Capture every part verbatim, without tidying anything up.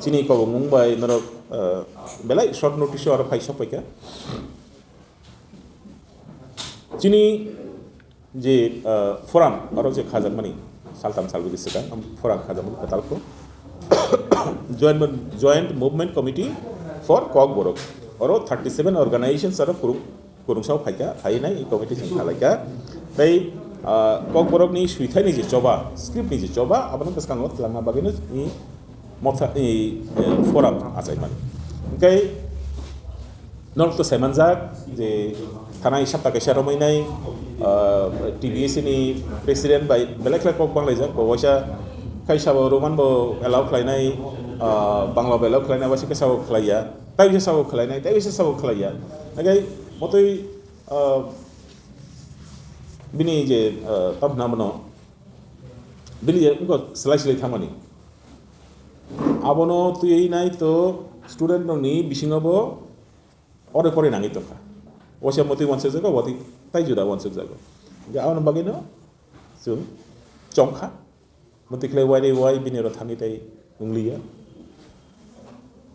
Chini kobongmung bai norok, ah, belai short notice o aro phai sok paikha. Chini je, ah, forum aro je khajakmani saltam salbidi swkang, am forum khajakmani kwtal kho. Joint, Joint Movement Committee for Kokborok. Oro thirty seven organizations aro kurung, kurungsao phaikha, phainai committee chwng khalaikha. Tei, ah, Kokborokni swithaini je choba, script ni je choba, abono bwskango twlangna bagwino i motha, i, eh, forum achaimani. Hwnkhe norok to saimanjak je thanai sapta kaisa romwi nai, ah, T B S ni president bai belai khlai kok banglaijak, bo waisa kaisa bo Roman bo allow khlainai, ah, Bangla bo allow khlainai, waisa kaisa bo khlaiya, tai bisa sabo khlainai, tai bisa sabo khlaiya. Hwnkhe motwi, ah, bini je, ah, tamo hwnna bono, bini je wngkha slai slai thangmani. Abono twiwi nai to student rokni bisingo bo ore pore nangwi tongkha. Waisa motwi wansukjago, watwi tai jura wansukjago. Hwnkhe aboni bagwino chwng chongkha. Motwi khlai wai de wai bini oro thangwi tai wngliya.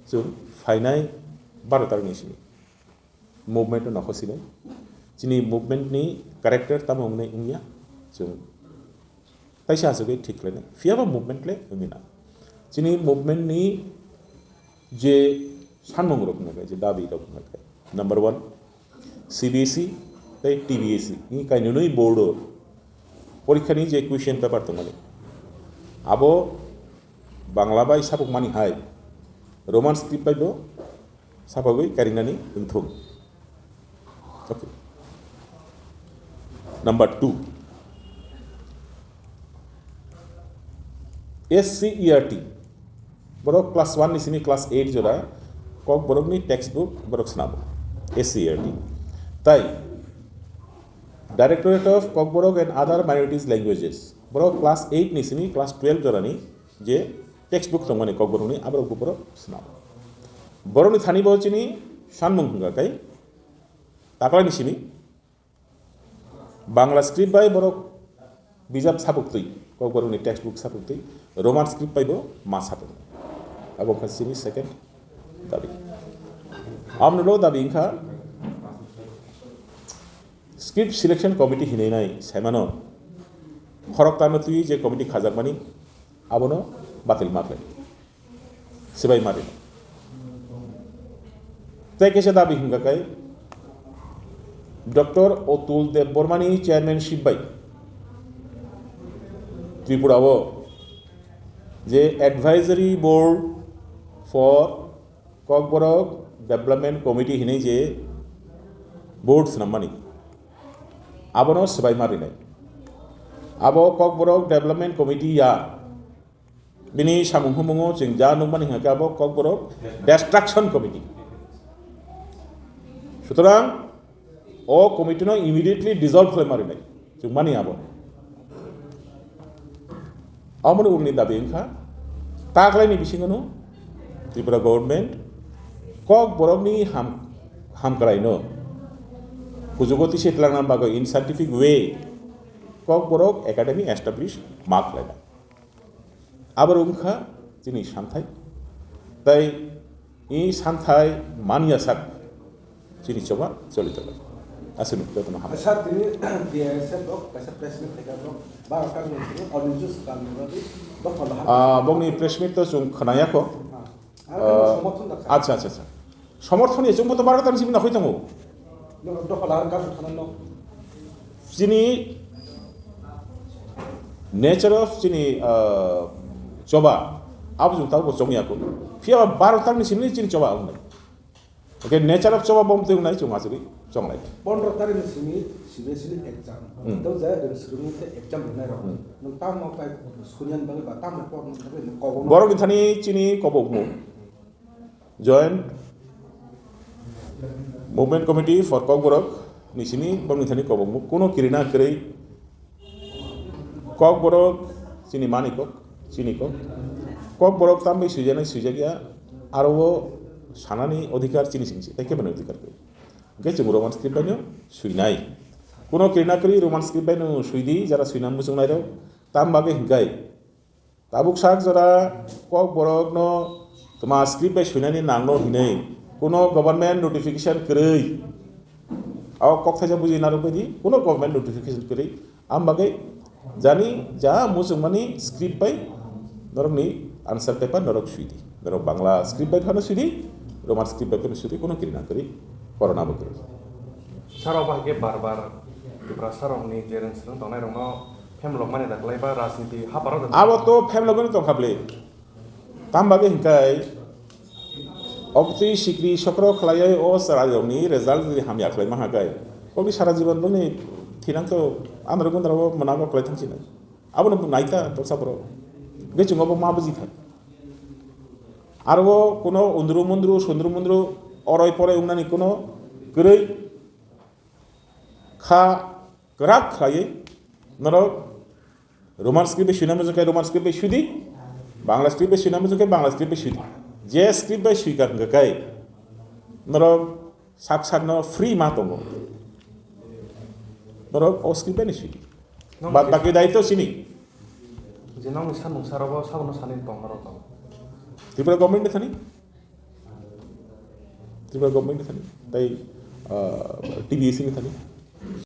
Chwng phainai baro tarikni simi movement no nokho sinai. Chini movement ni character tamo wngnai wngya. Chwng taisa aswkwi thik khlainai. Phiyaba movement le wngwi na. Chini movement ni je sanmung rok wngkha, je dabi rok wngkha. Number one, C B S E tei T B S E ni kainwi board o porikha ni je question paper tongmani, abo Bangla bai sapuk mani hai, Roman script bai bo sapagwi karinani wngthung. Okay. Number two, S C E R T. Borok class one ni simi class eight jora Kokborok ni textbook borok swnamo, S C E R T. Tai Directorate of Kokborok and Other Minorities Languages. Borok class eight ni simi class twelve jora ni je textbook tongmani Kokborok ni, aborok bo borok swnamo. Borok ni thani bo chini sanmung hwnga kai taklai ni simi Bangla script bai borok bijap sapuktwi, Kokborokni textbook sapuktwi, Roman script bai bo ma sapuk. Abo wngkha chini second dabi. Amoni ulo dabi wngkha script selection committee hinwi nai saimano khoroktarno twiwi je committee khajakmani abono batil ma khlai. Swbai mari. Tei kaisa dabi hwnka kai Doctor Otul Debbarmani chairmanship bai Tripura o je Advisory Board for Kokborok Development Committee hinwi je board swnammani, abono swbai marinai. Abo Kokborok Development Committee ya. Bini samung humungo chwng ja nukmani hwnka khe abo Kokborok Destruction Committee. Sutorang o committee no immediately dissolve khlai marinai chwng mani abo. Aboni uguni dabi wngkha taklaini bisingo no Tripura government Kokborokni ham, hamkraino kujugo tisi twlangna bagwi in scientific way Kokborok Academy establish ma khlainai. Abo wngkha chini santhai. Tai i santhai manya sak chini choba choli tongo. Aswk no jotono hambai. Sir, tini B I S F rok kaisa press meet khaikha, bro. Baro ta ni sini audio swkang ni bagwi dopha lahar. Ah, bongni press meet to chwng khwnaya kho. Ah. Ah, somorthon da kha. Acha, acha, acha. Somorthon ni chwngbo to baro ta ni simi nakhoi tongo. Dopha lahar ka thana no. Chini nature of chini, ah, choba, abo chwng tabuk chongya kho. Phiya ba baro ta ni simi chini choba wngnai. Okay, nature of choba bom twi wngnai chwng aswk chonglai. Pondro tarikh ni simi C B S E ni exam. Hmm. Tei je rwng swrwngni tei exam rwnai rok. Hmm. Nwng tamo kai suniyan bagwi ba tamo porno bagwi nwng kobo no. Borok ni thani chini kobokmung. Joint Movement Committee for Kokborok ni simi borok ni thani kobokmung. Kuno kirina kwrwi Kokborok chini mani kok, chini kok. Kokborok tambai swijaknai swijakya, aro o sanani odhikar chini singsi, tei keboni odhikar kwrwi. Hwnkhe chwng Roman script baino swinai. Kuno kirina kwrwi Roman script baino swidi, jara swina muchungnai rok, tam bagwi hwnkhe Tabuk sak jora Kokborokno tma script bai swinani nangno hinwi kuno government notification kwrwi. O kok thaisa buji narwk baidi kuno government notification kwrwi. Am bagwi jani ja muchungmani script bai norokni answer paper norok swidi. Norok Bangla script bai phano swidi, Roman script bai phano swidi, kuno kirina kwrwi, corona bo kwrwi. Saro bahai khe bar bar Tiprasa rokni je rwng swrwng tongnai rokno phemlok mani da kwlai ba rajniti haparo da. Abo to phemlok mani tongkha bwle. Tam bagwi hinkai obtwi sikri sokro khlaiwi o chwrairokni result jodi hamya khlai maha kai. Bokni sara jibon bokni thinang to andro gondro bo mwnago khlai thang sinai. Abono bo naita torsa borok. Bechungo bo ma buji thang. Aro kuno undru mundru sundru mundru oroi poroi wngnani kuno kwrwi kha kwrak khlaiwi norok Roman script bai swina muchung khe Roman script bai swidi, Bangla script bai swina muchung khe Bangla script bai swidi. Je script bai swika hwnkha khe norok sak sakno free ma tongo. Norok o script bai ni swidi. Bad baki daitw chini. Je nokni samung sarogo sabono sani tong norok tong. Tripura government ni thani. Tripura government ni thani. Tai T B S ni thani.